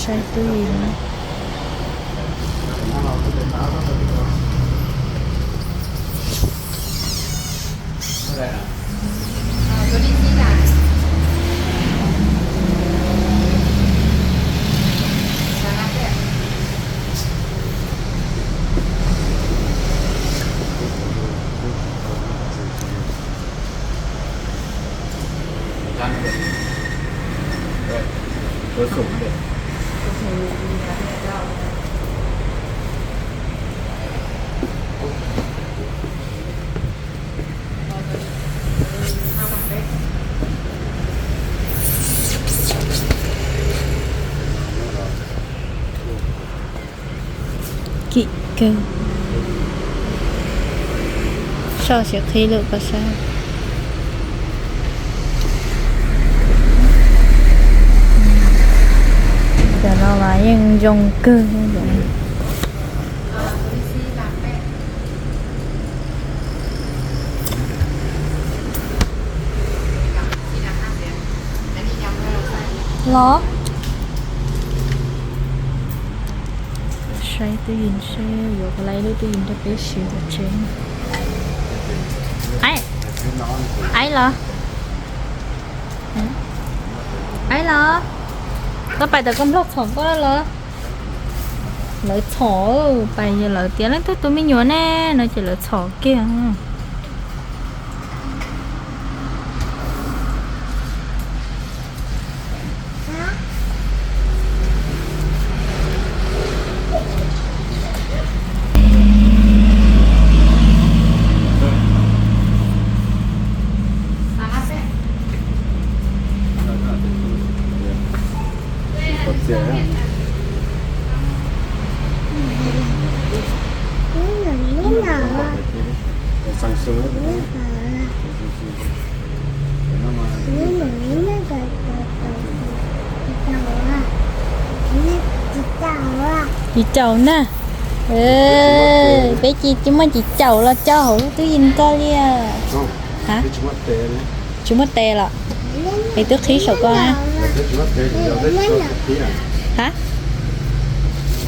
Saib twb yim. Kim kawg. Soj siv qhib lawm koj saib. Cov no mas yeej zoo kawg. Los saib twb yim, saib yuav puas tau ib lub twb yim rau peb siv hauv tsev. Aib, aib los, aib los, koj pais tom koj nplooj txhom koj los. Lawv txhom, pais yog lawv tias leej twg tus me nyuam ne no ces lawv txhom kiag. Tsis caum na. Peb tsis muaj tsis caum los coj hauv lub twb yim koj li. Tsis muaj tes los? Es twb qhib saum ko. Ha,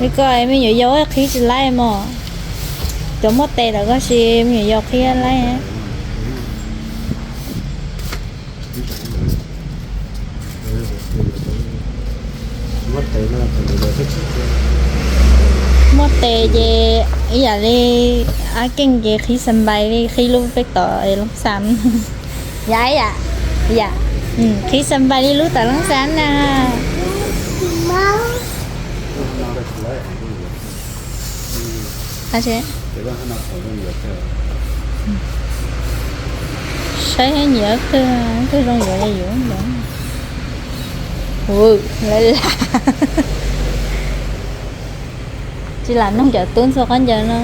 li ko me nyuam yaus qhib tsis laib mog. Cov muaj tes lawm koj sis me nyuam yaus qhib laib. Muaj tes ces ib yam li Ab Keej ces qhib xa npais li qhib lub peb tom Loob Xas. Yam, yam, yam, qhib xa npais li lub tom Loob Xas na. Saib nyiam kawg, kawg zoo yuav li yuav ntawd. Ua, lawv lam, tsis lam noog cov tub ntxhua khaub ncaws no.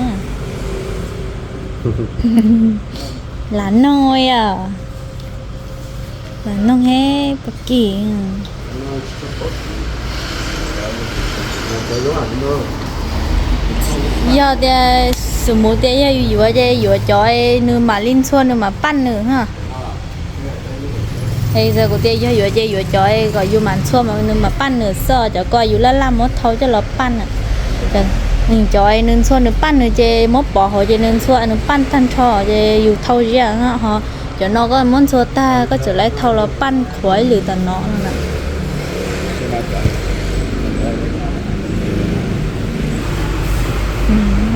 Lam noog yom. Lam noog he puag kim. Yog tias xus mus tias yog yus yuav ces yuav cov nws mam li ntxhua nws mam paj nws na. Es kuv tias yog yuav ces yuav cov kom yus mam ntxhua nws mam paj nws xwb, cov ko yus laj laj muab thau coj los paj na. Cov nws ntxhua nws paj nws ces muab pov hauv ces nws ntxhua nws paj tag nrho ces yus thau ziab no ho. Cov no koj muab ntxhua tag koj txawm lawv thau los paj qhuav ib lwm tom no no na.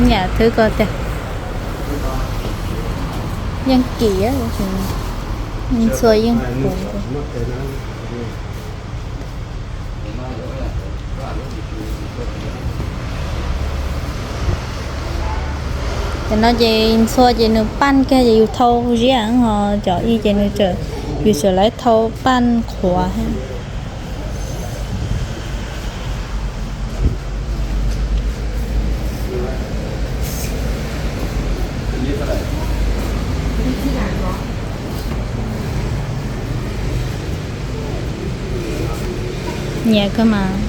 Nyam thwb ko tiag. Yeej kim, ntxhua yeej puv. Cov no ces ntxhua ces nws paj kiag ces yus thau ziab ho, cov ib ces nws txawm, yus txawm lawv thau paj qhuav. Nyiam kawg mas.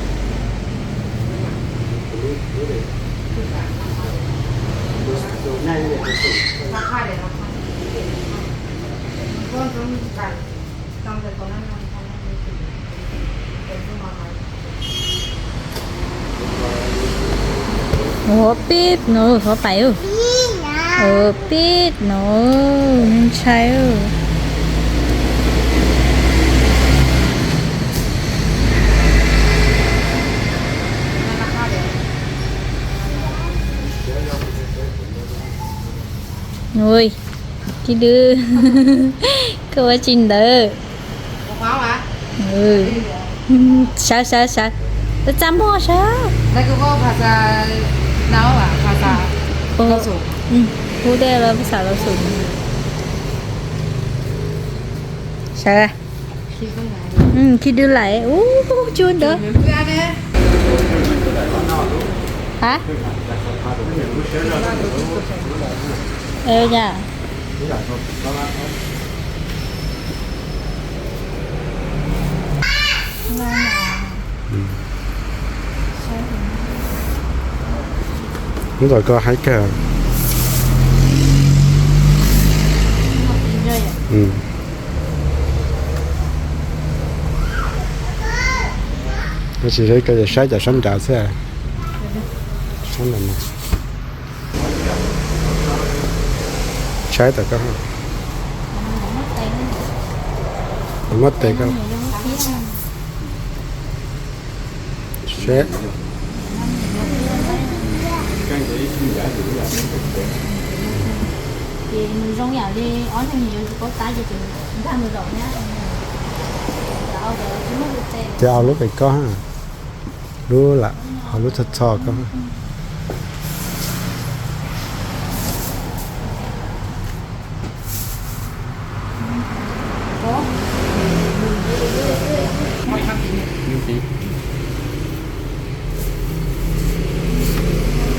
Ua pib no, qhov pais. Ua pib no, ntshai. Ui, Kib Dwb, koj ua tsi ntawd? Sawv, sawv, sawv. Txaj muag sawv. Hu tej los phas xas Laus Xum. Sawv. Kib Dwb lais. Ub, tsuag ntawd. Ha? Ub, txom koj haib kawg. Tab sis koj saib cov sab nrad xwb. Sab nrad no. Saib tom koj. Muab tes koj. Seb. Ces au lub pem koj, lub lam, ho lub txho txho koj.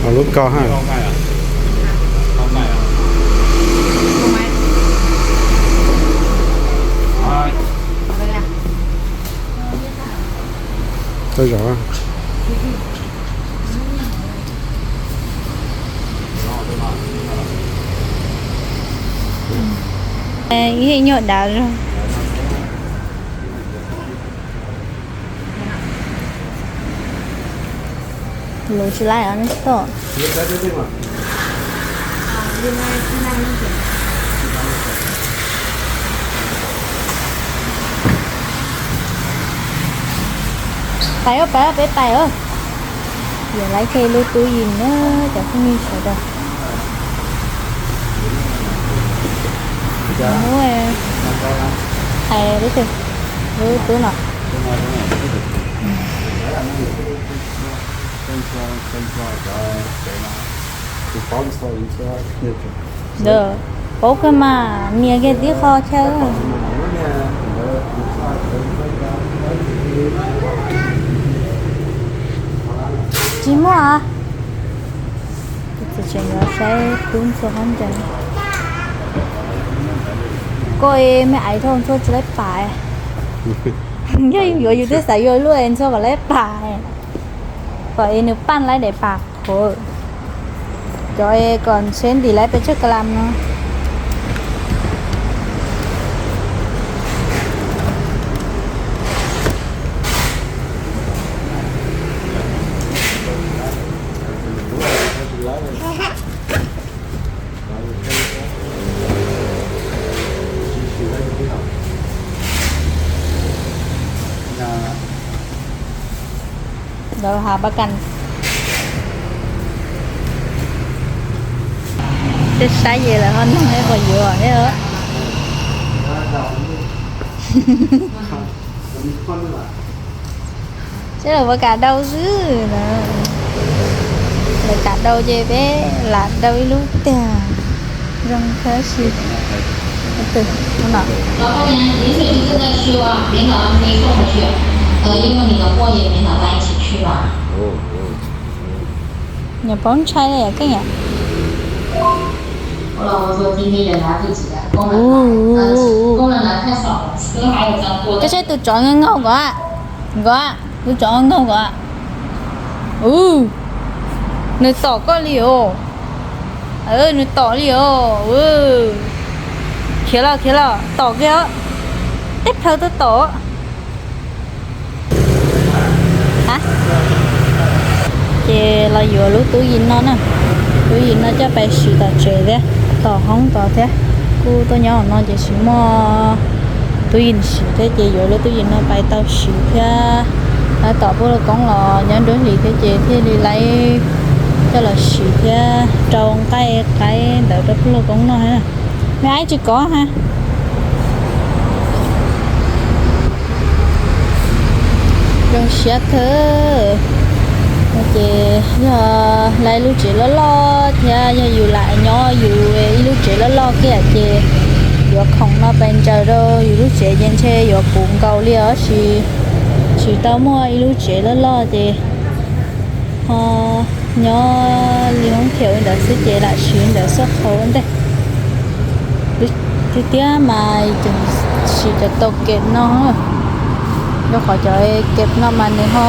Ho lub koj ha. Tau zov. Ib nyuag dav zog. Luv tsis laib os, nej tsis tau. Pais os, pais os, peb pais os. Yog lawv thiaj li tub yim na cov phooj ywg sawv daws. Muab hais lub twg, lub tub no. Ntawd paub kawg mas nias kiag tib qho chaw. Tsis muaj. Txiv tseem yuav saib kub ntxhua qhov ntawd. Koj es me aiv dhau ntxhua tsis laib pam. Yog yuav yus twb xav yuav luaj es ntxhua kom laib pam, kom es nws paj laib daim pam qhuav. Cov es kom ntshe ntim laib pes tsawg ka lam no. Ntawd hav pab kas. Twb saib ces lawv ho nug es puas yuav thiab. Seb lawv puas kam dau xwb na. Lawv kam dau ces peb lam dau ib lub tiag. Zoo tab sis twg no. 老板娘，饮水机正在修啊，领导让你送回去，呃，因为你的货也没拿到一起去吧。 Nyob paub ntshai li keej yom. Koj saib tus tsov nkaug nkaug kom, nkaug, tus tsov nkaug kom. Ub, nws tom koj li os. Nws tom li os. Khiav los, khiav los, tom kiag os. Teb plhaw tuaj tom. Ces Yuav lub tub yim no na, tub yim no coj pais siv tom tsev thiab, tom hoob tod thiab. Kuj tuaj nyob no ces tsis muaj tub yim siv thiab ces yuav lub tub yim no pais tau siv thiab. Tab tom pub luj koob los nyob nruab hlis thiab ces thiaj li laib coj los siv thiab rau nqaij qaib ntawd rau pub luj koob noj thiab. Me aib tsis kov ha. Zoo siab kawg. Ces yog laib lub tsev loj loj thiab yog yus lam nyob yus ib lub tsev loj loj kiag ces yuav khoom no pes ntsaws rau yus lub tsev ces ntshe yuav puv nkaus li os, tsis tau muaj ib lub tsev loj loj ces ho nyob li hoob thiam li ntawd xwb ces lam siv ntawd xwb qhov ua ntej. Tiag tiag mas siv cov tau kem no, rau qhov cov kem no mas nws ho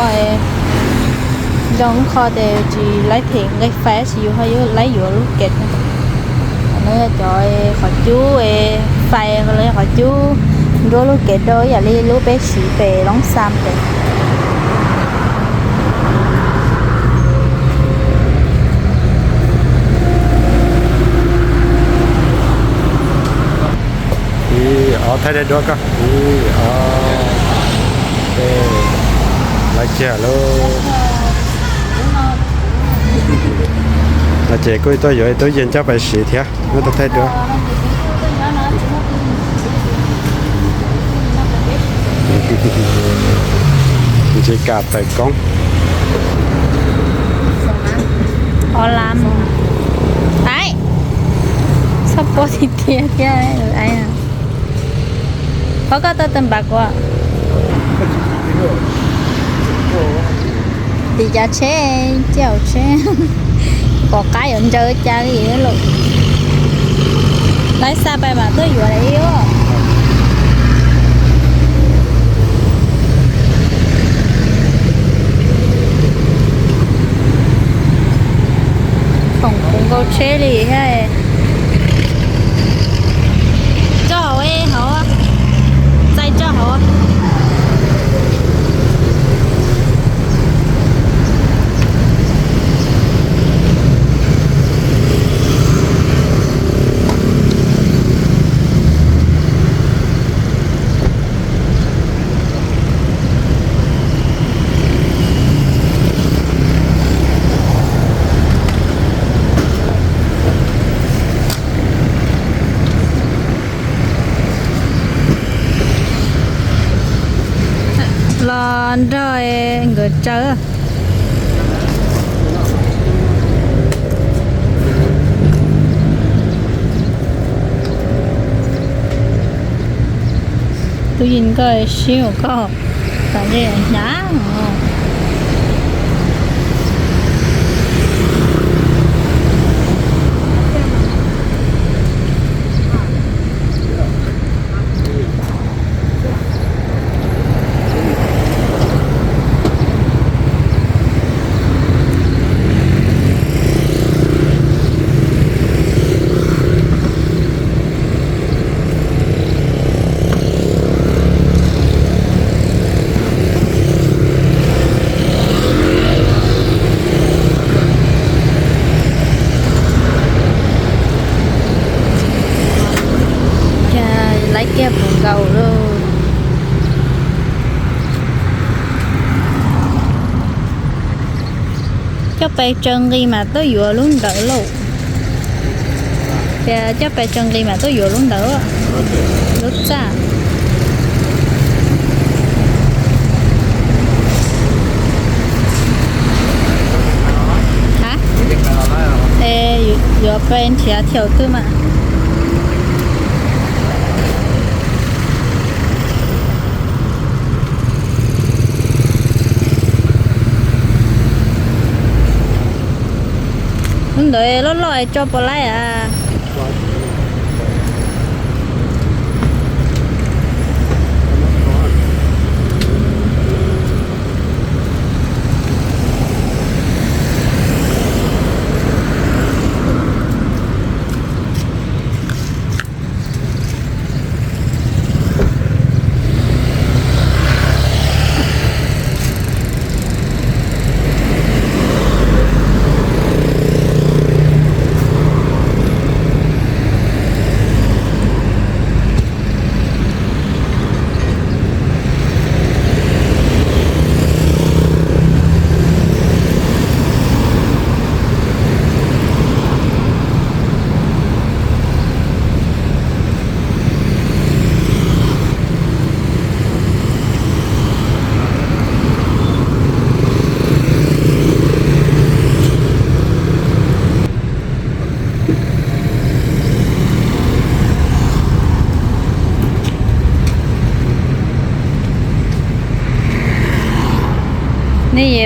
zoo ib qho ces tsis laib them nqi fais, tsis yus ho laib yuav lub kem no. No yog cov qhov cub fais los yog qhov cub nruab lub kem rau ib yam li lub peb siv pem loob xam pem. Ib ob thaij daim duab koj. Ib ob, lawv kiag lauj. No ces kuj tuaj yuav ib tub yees coj pais siv thiab, muab tau thaij duab. Tsis kam tawm koob. Ais, txhob pob tiag tiag thiab. Qhov koj tau tawm npam kuv. Tim cav tsheb, ciaj hauv tsheb. Pom qab yuav ntsaws cas li lawm. Laib xa pais mam tuaj yuav li os. Khoom puv nkaus tsheb li thiab. Tso hauv, hauv, txais tso hauv. Los nrog nkawd tsaws. Tub yees koj sib mus koj, tam ntej hnyav. Cas laib kiag puv nkaus lauj. Coj pes tsaws nqi mas tuaj yuav lub ntawd lauj. Tias coj pes tsaws nqi mas tuaj yuav lub ntawd. Lub txaj. Ha? Es yuav pes nrhiav thiaum twg mas. Lub ntawd loj loj es tso puas laib as?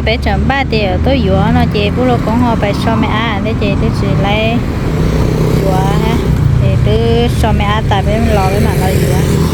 Peb tseem npaj tias yuav tuaj yuav no ces pub luag koob ho pais so me ab thiab ces twb tsis laib yuav, es twb so me ab tas peb los peb mam los yuav.